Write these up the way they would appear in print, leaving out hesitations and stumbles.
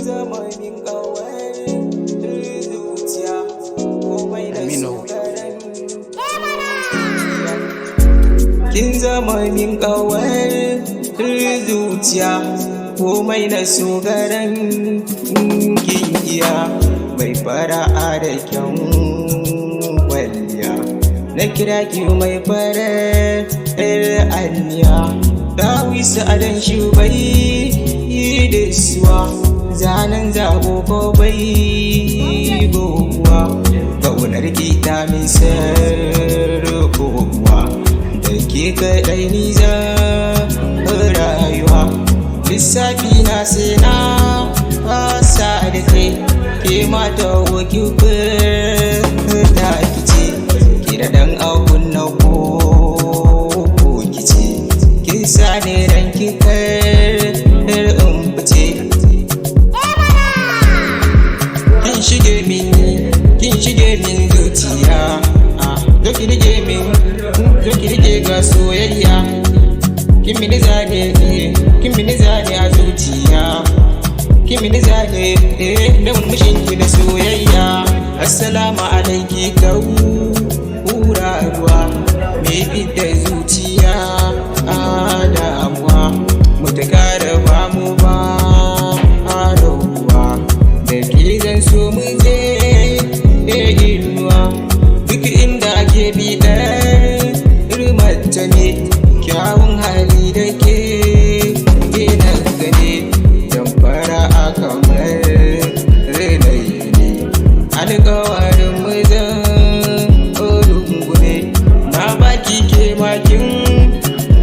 Zama min kawar zuciya, komai da Aminu. Sauraron kin zama min kawar zuciya, komai na garan kin iya, mai fara'a da kyan kwalliya. Na kira ki mai farar aniya, dawisu adon shi bai yi da suwa, zanen zabo ko bai goguwa. Ƙaunar ki ta min sarkowa, da ke kaɗai ni zan rayuwa. Lissafi na sai na fasa da ke, ke mata waki furta kice ki da ɗan abun na ko kice kin sa ne ranki kar in fice. Kin shige min, kin shige min zuciya. Ah, zo ki rige min, zo ki rige ga soyayya. Kin mini zane, kin mini zane a zuciya. Kin mini zane da murmushin ki na soyayya. Assalamu alaiki ruwa me fidda zuciya a damuwa. Mutuka da ba mu ba a rabuwa, da ke zan so mu je inuwa. Duk inda ake biɗar mace ne, kyawun hali da ke na gane, dan fara a kamar rainayi ne. Alkawarin mu zan rungume, na baki ke makin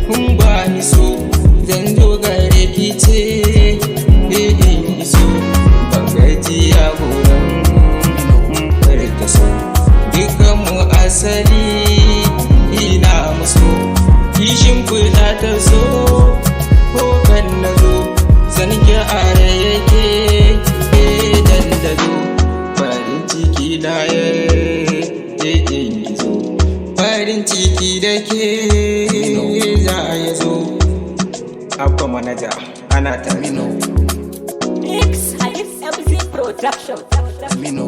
kun ba ni so, zan zo gare ki ce in iso. Ban gajiya gurin furta so, dukan mu asali ina muso. Kishin fita ta so ko kan na zo, sanin ki are yake dandazo. Farin ciki na ya gizo, farin ciki da ke za ya zo. Abba Manaja ana ta. Aminu. Mix Halif MC Production. Aminu.